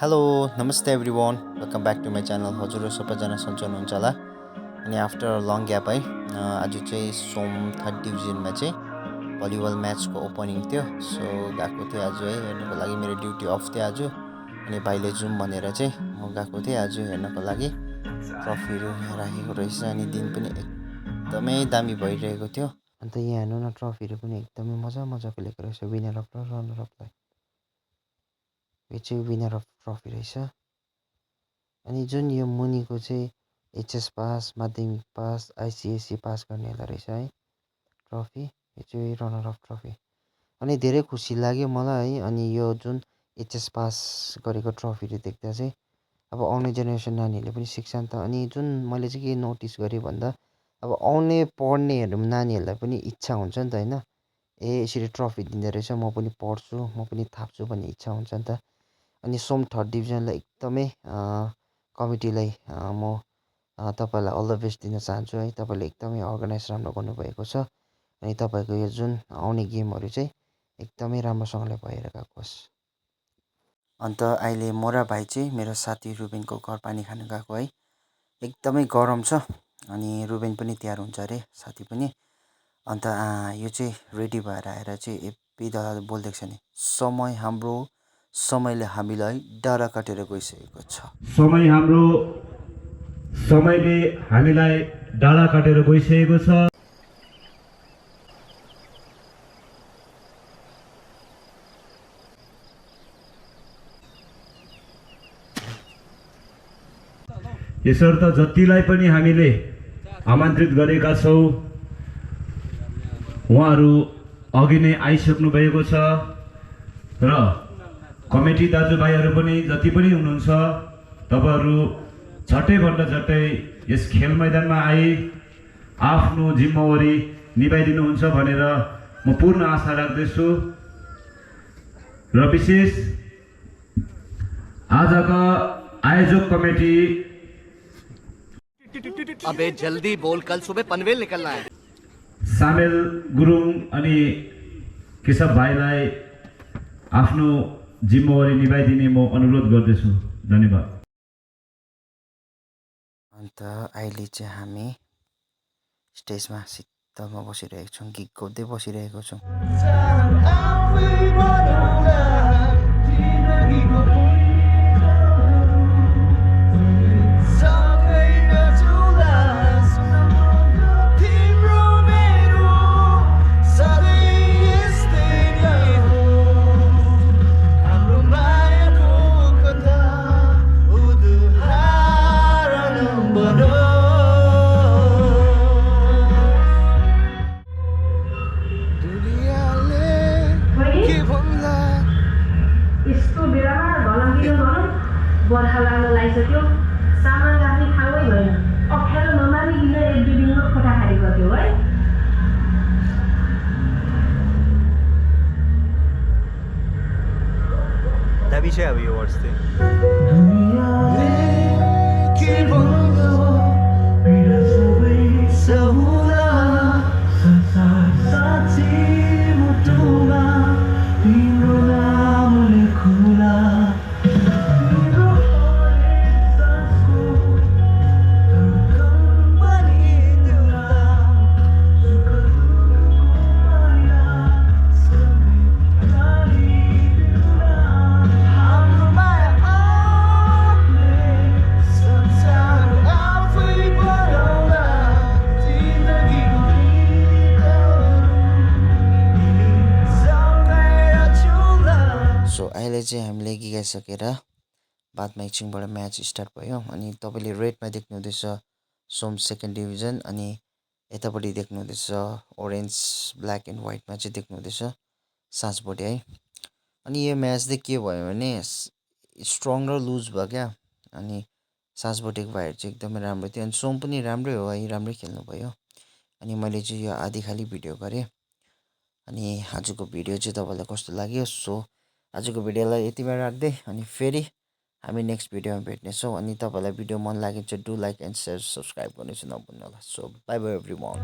hello नमस्ते everyone welcome back to my channel हजुर सबैजना सन्चै हुनुहुन्छ होला अनि आफ्टर लङ ग्याप है आज चाहिँ सोम थर्ड डिभिजनमा चाहिँ भलिबल म्याचको ओपनिङ थियो सो गएको थिएँ आज है हेर्नको लागि मेरो ड्युटी अफ थियो आज अनि भाइले जाउँ भनेर चाहिँ म गएको थिएँ आज हेर्नको लागि ट्रफीहरू यहाँ राखेको रहेछ अनि दिन पनि एकदमै दामी भइरहेको थियो अन्त यहाँ हेर्नु न ट्रफीहरू पनि एकदमै मजाको लेखेको रहेछ विनर अफ र रनर अफलाई यो चाहिँ विनर अफ ट्रफी रहेछ अनि जुन यो मुनिको चाहिँ एचएस पास माध्यमिक पास आइसिएससी पास गर्नेहरूलाई रहेछ है ट्रफी यो चाहिँ रनर अफ ट्रफी अनि धेरै खुसी लाग्यो मलाई है अनि यो जुन एचएस पास गरेको ट्रफीहरू देख्दा चाहिँ अब आउने जेनेरेसन नानीहरूले पनि सिक्छ नि त अनि जुन मैले चाहिँ के नोटिस गरेँ भन्दा अब आउने पढ्नेहरू नानीहरूलाई पनि इच्छा हुन्छ नि त होइन यसरी ट्रफी दिँदो रहेछ म पनि पढ्छु म पनि थाप्छु भन्ने इच्छा हुन्छ नि त अनि सोम थर्ड डिभिजनलाई एकदमै कमिटीलाई म तपाईँहरूलाई अल द बेस्ट दिन चाहन्छु है तपाईँले एकदमै अर्गनाइज राम्रो गर्नुभएको छ अनि तपाईँको यो जुन आउने गेमहरू चाहिँ एकदमै राम्रोसँगले भएर गएको होस् अन्त अहिले मोरा भाइ चाहिँ मेरो साथी रुबेनको घर पानी खानु गएको है एकदमै गरम छ अनि रुबेन पनि तयार हुन्छ अरे साथी पनि अन्त यो चाहिँ रेडी भएर आएर चाहिँ एपी दादाले बोल्दैछ नि समय हाम्रो समयले हामीलाई डाँडा काटेर गइसकेको छ समय हाम्रो समयले हामीलाई डाँडा काटेर गइसकेको छ यसर्थ जतिलाई पनि हामीले आमन्त्रित गरेका छौँ उहाँहरू अघि नै आइसक्नु भएको छ र कमिटी दाजुभाइहरू पनि जति पनि हुनुहुन्छ तपाईँहरू झट्टैभन्दा झट्टै यस खेल मैदानमा आई आफ्नो जिम्मेवारी निभाइदिनुहुन्छ भनेर म पूर्ण आशा राख्दछु र विशेष आजका आयोजक कमिटी अबे जल्दी बोल कल सुबह पनवेल निकलना है सामेल गुरुङ अनि केशव भाइलाई आफ्नो जिम्मेवारी निभाइदिने म अनुरोध गर्दछु धन्यवाद अन्त अहिले चाहिँ हामी स्टेजमा शीतलमा बसिरहेको छौँ गीत गाउँदै बसिरहेको छौँ बर्खा लाग्न लागिसक्यो सामान राख्ने ठाउँै भएन अप्ठ्यारो नमानिकन एक दुई दिनमा खोटा खारेको थियो है दाबी चाहिँ अब यो वर्ष अहिले चाहिँ हामीले गिगाइसकेर बादमा एकछिनबाट म्याच स्टार्ट भयो अनि तपाईँले रेडमा देख्नुहुँदैछ सोम सेकेन्ड डिभिजन अनि यतापट्टि देख्नुहुँदैछ ओरेन्ज ब्ल्याक एन्ड व्हाइटमा चाहिँ देख्नुहुँदैछ साँझभोटे है अनि यो म्याच चाहिँ के भयो भने स्ट्रङ र लुज भयो क्या अनि साँझभोटेको भाइहरू चाहिँ एकदमै राम्रो थियो अनि सोम पनि राम्रै हो है राम्रै खेल्नुभयो अनि मैले चाहिँ यो आधी खाली भिडियो गरेँ अनि आजको भिडियो चाहिँ तपाईँलाई कस्तो लाग्यो सो आजको भिडियोलाई यतिमा राख्दै अनि फेरि हामी नेक्स्ट भिडियोमा भेट्नेछौँ अनि तपाईँलाई भिडियो मन लागेको छ do like and share subscribe गर्नु चाहिँ नभुल्नु होला सो बाई बाई एभ्रिवान